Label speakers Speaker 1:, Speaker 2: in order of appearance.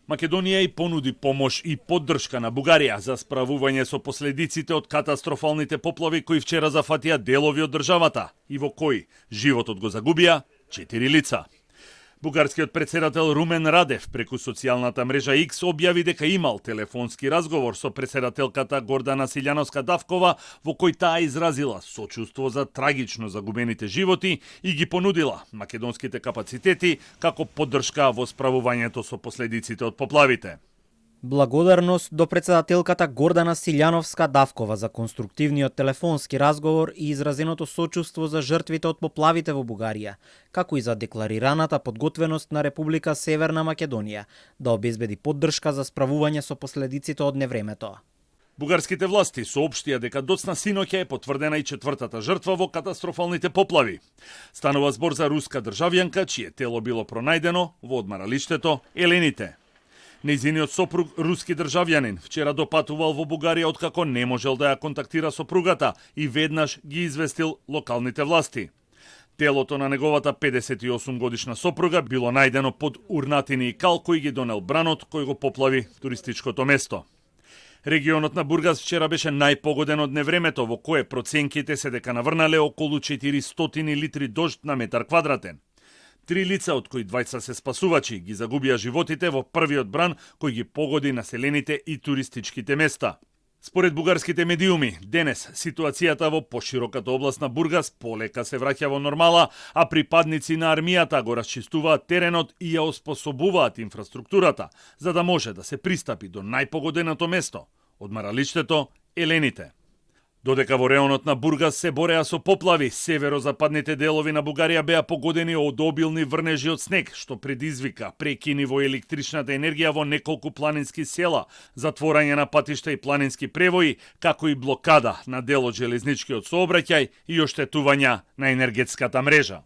Speaker 1: Македонија и понуди помош и поддршка на Бугарија за справување со последиците од катастрофалните поплави кои вчера зафатија делови од државата и во кои животот го загубија 4 лица. Бугарскиот претседател Румен Радев преку социјалната мрежа X објави дека имал телефонски разговор со претседателката Гордана Силјановска-Давкова во кој таа изразила сочувство за трагично загубените животи и ги понудила македонските капацитети како поддршка во справувањето со последиците од поплавите.
Speaker 2: Благодарност до претседателката Гордана Силјановска-Давкова за конструктивниот телефонски разговор и изразеното сочувство за жртвите од поплавите во Бугарија, како и за декларираната подготвеност на Република Северна Македонија да обезбеди поддршка за справување со последиците од невремето.
Speaker 1: Бугарските власти соопштија дека доцна синоќа е потврдена и четвртата жртва во катастрофалните поплави. Станува збор за руска државјанка чие тело било пронајдено во одмаралиштето Елените. Нејзиниот сопруг, руски државјанин, вчера допатувал во Бугарија откако не можел да ја контактира сопругата и веднаш ги известил локалните власти. Телото на неговата 58 годишна сопруга било најдено под урнатини и кал кој ги донел бранот кој го поплави туристичкото место. Регионот на Бургас вчера беше најпогоден од невремето во кое проценките се дека наврнале околу 400 литри дожд на метар квадратен. 3 лица, од кои 2 се спасувачи, ги загубија животите во првиот бран кој ги погоди населените и туристичките места. Според бугарските медиуми, денес ситуацијата во пошироката област на Бургас полека се враќа во нормала, а припадници на армијата го расчистуваат теренот и ја оспособуваат инфраструктурата, за да може да се пристапи до најпогоденото место, одмаралиштето Елените. Додека во реонот на Бургас се бореа со поплави, северозападните делови на Бугарија беа погодени од обилни врнежи од снег, што предизвика прекини во електричната енергија во неколку планински села, затворање на патишта и планински превои, како и блокада на дел од железничкиот сообраќај и оштетувања на енергетската мрежа.